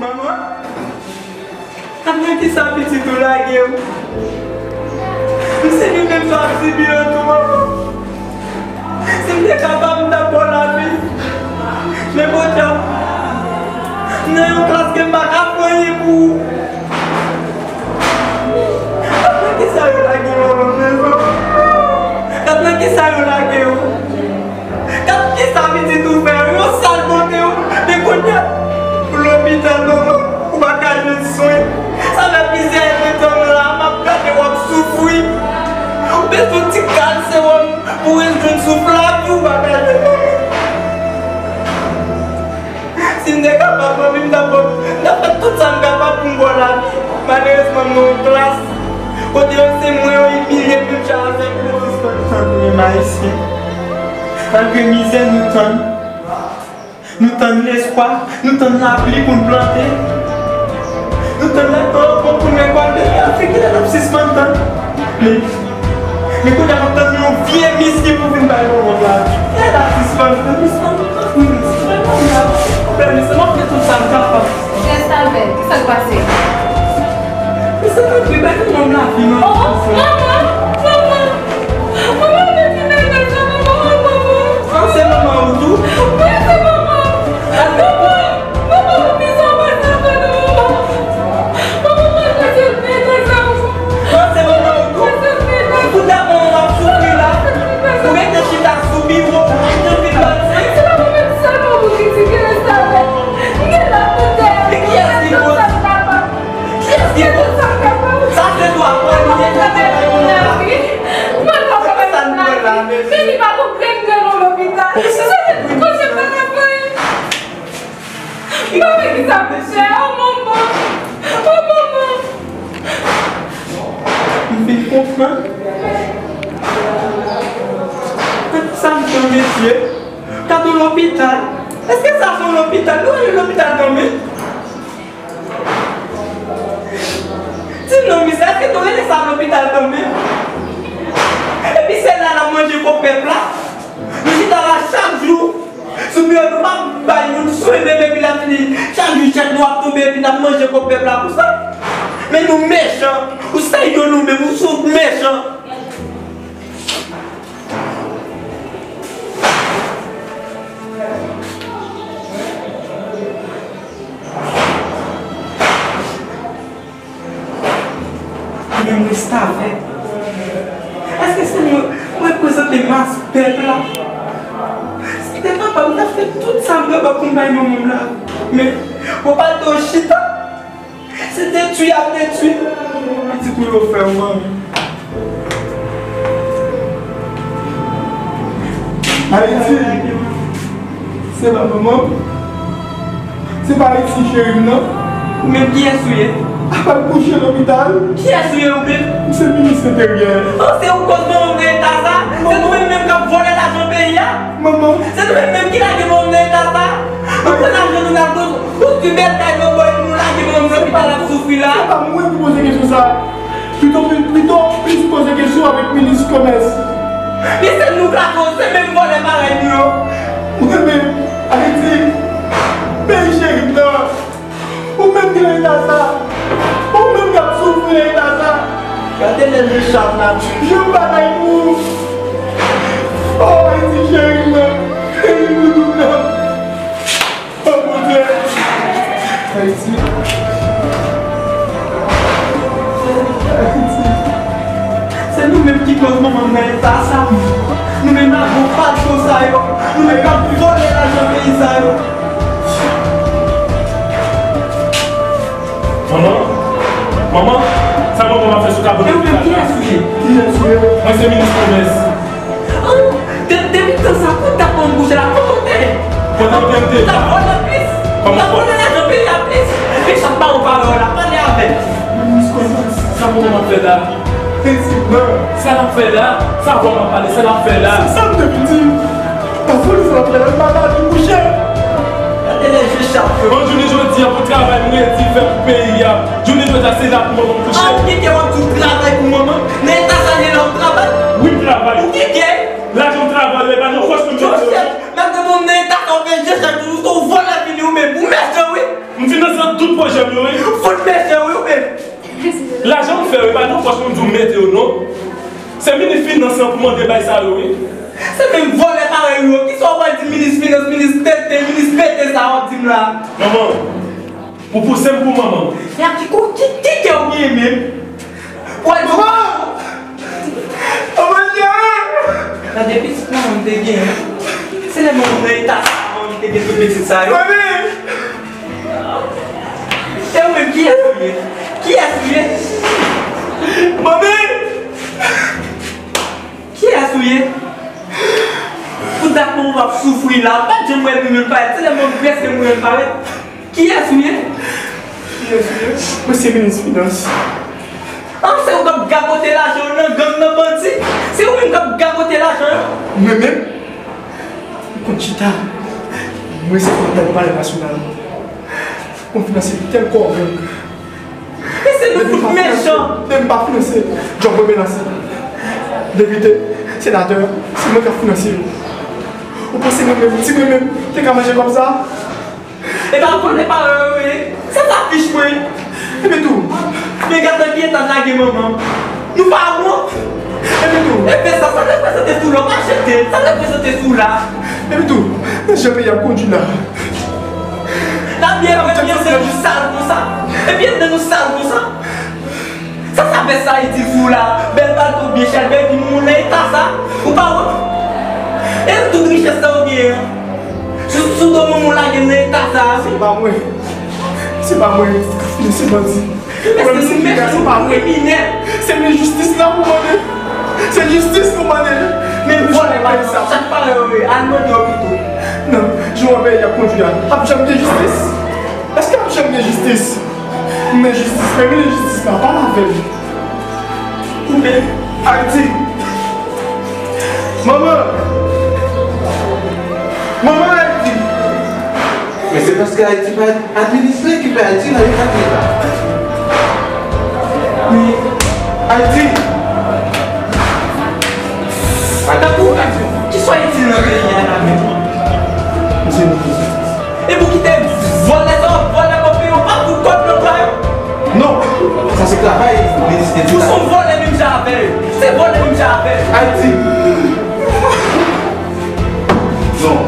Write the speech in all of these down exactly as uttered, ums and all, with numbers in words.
Manman, gad nan kisa pitit ou lage w. M se li menm sa ap sibi an tou, manman. Si m te kapab, m t ap ba w lavi. Men podyab, m nan yon klas ke m pa ka fè anyen pou ou. Gad nan kisa yo lage w, manman, mezon. Gad nan kisa yo lage w. Gad kisa pitit ou fè, yon sal pote w. Men kounye a, ou lopital, manman, ou pa ka jwenn swen. Sa fè plizyè èdtan m la, m ap gade w ap soufri. Ou bezwen yon ti kal sewòm pou w jwenn souf lavi, ou pa ka jwenn, manman. Si m te kapab, manmi, m t ap, m t ap fè tout sa m kapab pou m ba w lavi. Malerezman, m nan yon klas kote yo se mwen yo imilye menm jan avèk ou. Sispann tann menm Ayisyen. Malgre mizè nou tann, nou tann lespwa, nou tann lapli pou n plante. Nou tann lè tan an bon pou n rekòlte. Afrik, kilè n ap sispann tann? Men, men kounye a n ap tann yon vye miski pou vin bay nou yon lavi. Kilè n ap sispann tann? Sispann tann, sispann tann. Pwoblèm, se m ap fè tout sa m kapab. Restavèk, ki sa k pase? Mesye, tanpri, bay yon nonm lavi, non. Oh, oh, manman, manman, manman, mete men nan sa, manman, oh, manman. Ah, se manman ou tou? Wi, se manman. Manman, manman, ou bizon pase avè nou, manman. Manman, mwen pase men nan sa, manman. Ah, se manman ou tou? Pou dat manman w ap soufri la, ou rete chita sou biwo, ou rete vin bat. Se pa mwen menm sèlman pou kritike, Restavèk. M gen lòt moutè. E kiyès ki koz? Kiyès ki koz? Sa se dwa pa nou, men nou te bay nou lavi. Mwen pa ka bay sa nou la, men li pa konprann ke nou lopital. Se kote m pa ka fè. M pa wè ki sa pou fè. Oh, manman. Oh, manman. M fin konprann. Sa m fè, mesye? Gade yon lopital. Èske sa se yon lopital? Nou rele lopital kanmenm. Di non, mizè, èske nou rele sa lopital kanmenm? Epi se la n ap manje kòb pèp la. Nou chita la chak jou. Sou pye nou p ap bay moun swen menm epi l ap fini. Chak jou tèt nou ap tonbe epi n ap manje kòb pèp la pou sa. Men nou mechan. Ou se yon nou menm, ou sou mechan. Ou menm restavèk. Èske se nou reprezante mas pèp la? Si m te kapab, m t ap fè tout sa m kapab pou m bay manman m la. Men, ou pa t chita. Se detwi y ap detwi. Piti pou yo fè w, manmi. Ayiti, se pa manman m. Se pa Ayiti cheri m nan. Ou menm kiyès ou ye? Apa l kouche lopital? Kiyès ou ye ou menm? M se minis enteryè. Oh, se ou koz manman m nan eta sa? Se nou menm menm k ap vòlè lajan peyi a? Manman. Se nou menm menm ki lage manman m nan eta sa? Nou pran lajan nou n ap pou ti bèl kay nou ba l, nou lage manman m lopital ap soufri la. Se pa mwen ki poze kesyon sa. Pito, pito, pito plis poze kesyon avèk minis komès. Men se nou k lage yo, se menm vòlè parèy nou yo. Mwen menm, Ayiti, peyi cheri m nan. Ou menm ki nan eta sa. Ou menm k ap soufri nan eta sa. Gade lè je chat la. Je m batay pou ou. Oh, Ayiti cheri m nan. Peyi m nan. Oh, Bondye! Ayiti. Ayiti. Se nou menm ki koz manman m nan eta sa. Nou menm la, bon patwon sa yo. Nou menm k ap vòlè lajan peyi sa yo. Manman, manman, sa manman m ap fè sou kabrit lopital la? Kiyès ou ye? Kiyès ou ye? Mwen se minis komès. Oh, de-, depi tan sa, kote w t ap konn kouche la? Kote w te ye? Kote w te ye? Ou t ap vòlè plis. Ou t ap vòlè lajan peyi a plis. Mechan pa ou pale w la, pale avè l. Minis komès, sa manman m ap fè la? Fensik nan. Sa l ap fè la? Sa vwa m ap pale, sa l ap fè la? Se sa m te vin di. Paske li sa l ap fè la, li pa ka di kouche. Gade lè je chat yo. Bon, jounen jodi a, pou travay m redi fè pou peyi a. Jounen jodi a, se la pou manman m kouche. Ah, ou kite w ap di w travay pou manman m? Nan eta sa, se la ou travay? Wi, m travay. Ou kite? Lajan m travay, e pa nan pòch mwen mete yo. Joseph, m ap di w, nan eta sa, ou fè je chat, ou se yon vòlè fini ou menm. Ou mechan, wi. M finanse tout pwojè m yo, wi. Fout mesye, wi, ou menm. Lajan m fè, wi, pa nan pòch mwen m di w mete yo, non. Se minis finans lan pou mande bay sa yo, wi. Se menm vòlè parèy ou yo. Kisa w pral di minis finans, minis tenten, minis pete sa w ap di m la? Manman, ou pouse m pou manman. Ya ki kou, ki, ki kè w genyen menm? Ou al di manman! Manman, cheri! Gade pitit manman m te genyen. Se lè manman m nan eta sa, manman m te gen tout pitit sa yo. Manmi! E ou menm, kiyès ou ye? Kiyès ou ye? Manmi! Kiyès ou ye? Pou dat manman w ap soufri la, ou pa t janm wè moun yo parèt. Se lè manman m prèske mouri l parèt. Kiyès ou ye? Kiyès ou ye? Mwen se minis finans. Ah, se ou k ap gagote lajan yo nan gang, nan bandi? Se ou menm k ap gagote lajan yo? Mwen menm? Ou konn chita. Mwen se pòtpawòl Palè Nasyonal. Mwen finanse tèl kò gang. Men se nou tout mechan. Depi m pa finanse, djòb mwen menase. Depite, senatè, se mwen k ap finanse yo. Ou panse mwen menm, ti mwen menm, te ka manje kòb sa? E pa vòlè parèy ou ye. Sa sa fich mwen? Epi tou, men gad nan ki eta n lage manman. Nou pa wont. Epi tou, e fè sa, sa reprezante sou la, pa jete, sa reprezante sou la. Epi tou, nan jan peyi ap kondui la. N ap byen, epi anndan nou sal konsa. Epi anndan nou sal konsa. Sa sa fè sa Ayiti sou la? Bèl palto byen chè, bèl ki moun nan eta sa. Ou pa wont? E tout richès sa ou genyen an? Sou, sou do moun moun lage nan eta sa a, wi. Se pa mwen. Se pa mwen. Se bandi. Mwen menm se mechan, se pa mwen. Se men jistis la pou mande. Se jistis pou mande. Men vòlè pa sa. Chak parèy yo ye, al mande yo pito. Non, jan peyi a ap kondui a, ap janm gen jistis? Èske ap janm gen jistis? Men jistis, men men jistis la, pale avè m. Ou men, Ayiti. Manman! Manman Ayiti! Men se paske Ayiti pa administre ki fè Ayiti nan eta li ye la. Men Ayiti! Ayiti! Kisa w itil nan peyi a la menm? Misye nou. E pou kite vòlè sa w ap vòlè bò peyi w pa pou kòb nan bra yo? Non, sa se travay minis edikasyon. Ou se yon vòlè menm jan avè yo. Se vòlè menm jan avè yo. Ayiti. Non,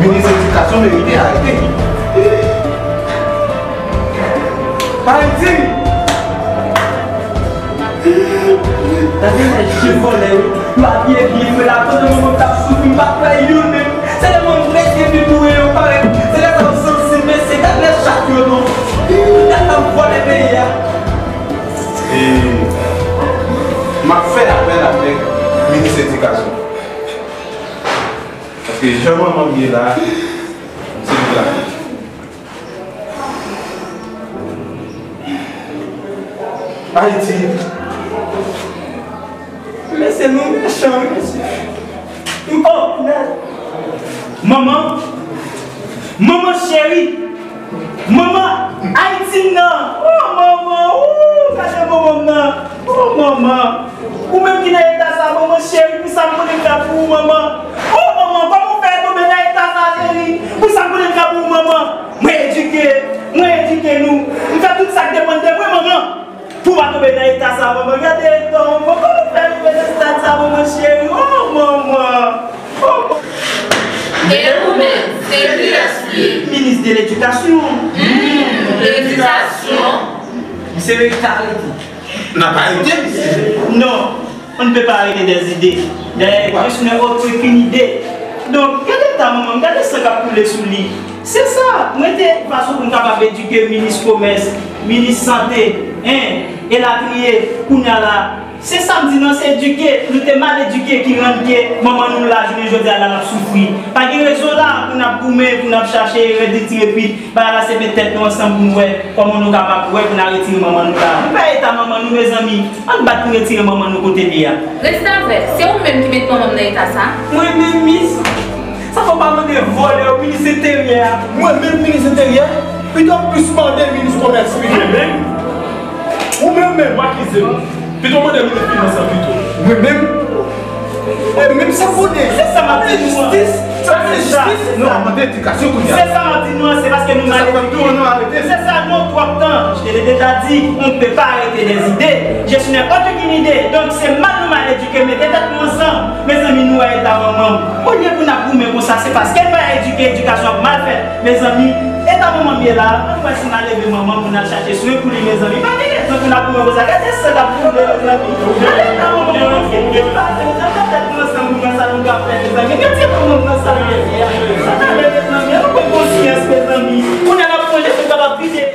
minis edikasyon merite arete. Ayiti. Gade nèg je vòlè yo, yo abiye byen, yo la pandan manman m t ap soufri, m pa t wè youn menm. Se lè manman m prèske vin mouri yo parèt. Se lè sa yo sansib, mesye, gad lè chat yo non. Gad sa vòlè peyi a. E m ap fè apèl avèk minis edikasyon. Paske jan manman m ye la, se li k la. Ayiti. Mesye, nou mechan, wi, mesye. Nou, oh, punaise. Manman. Manman cheri. Manman, Ayiti m nan. Oh, manman. Oh, gade manman m nan. Oh, manman. Ou menm ki nan eta sa, manman cheri, poukisa m konnen m fè pou ou, manman? Oh, manman, kòman w fè tonbe nan eta sa, cheri? Poukisa m konnen m fè pou ou, manman? Mwen edike, mwen edike nou. M fè tout sa k depann de mwen, manman. Pou w pa tonbe nan eta sa, manman. Gade eta w, manman. Kòman w fè rive nan estad sa, manman cheri? Oh, manman. Oh, manman. E ou menm, se kiyès ou ye? Minis de ledikasyon. Hmm, ledikasyon. Misye merite arete. N ap arete misye. Non, on ne peut pas arrêter des idées. D'ailleurs, je n'ai aucune idée. Donk, gade eta manman m, gade san k ap koule sou li. Se sa, mwen te fason pou m kapab edike minis komès, minis sante, en, elatriye, kounye a la. Se sa m di non, se edike, nou te mal edike ki rann ke manman nou la jounen jodi a la l ap soufri. Pa gen rezon la pou n ap goumen, pou n ap chache rèd li tire pit. Bagay la se met tèt nou ansanm pou n wè kòman nou kapab wè pou n al retire manman nou la. Nou pa eta manman nou, mezanmi. Ann bat pou n retire manman nou kote l ye a. Restavèk, se ou menm ki met manman m nan eta sa? Mwen menm, mis? Sa fè w pa mande vòlè yo, minis enteryè a? Mwen menm, minis enteryè? Pito w plis mande minis komès, wi. Mwen menm? Ou menm menm, w akize m. Pito w mande minis finans lan pito. Mwen menm? Menm sa konnen. Se sa m ap di nou an. Jistis. Sa se jistis. Nou ap mande edikasyon kounye a. Se sa m ap di nou an, se paske nou mal edike. Se sa, nou twòp tan. Je te deja di, on ne peut pas arrêter des idées. Je suis n'importe quelle idée. Donk, se mal nou mal edike, mete tèt nou ansanm. Mezanmi, nou wè eta manman m. Olye pou n ap goumen konsa, se paske n pa edike, edikasyon ap mal fèt. Mezanmi, eta manman m ye la, ann wè si n a leve manman pou n al chache swen pou li, mezanmi. Pa gen rezon pou n ap goumen konsa. Gade san k ap koule, mezanmi. Gade eta manman m, mezanmi. Ki pase, nou mete tèt nou ansanm pou n wè sa nou ka fè, mezanmi. Gade eta manman m nan sa l ye. Sa n ale, mezanmi. Ann pran konsyans, mezanmi. Kounye a n ap sonje pou n kapab kite.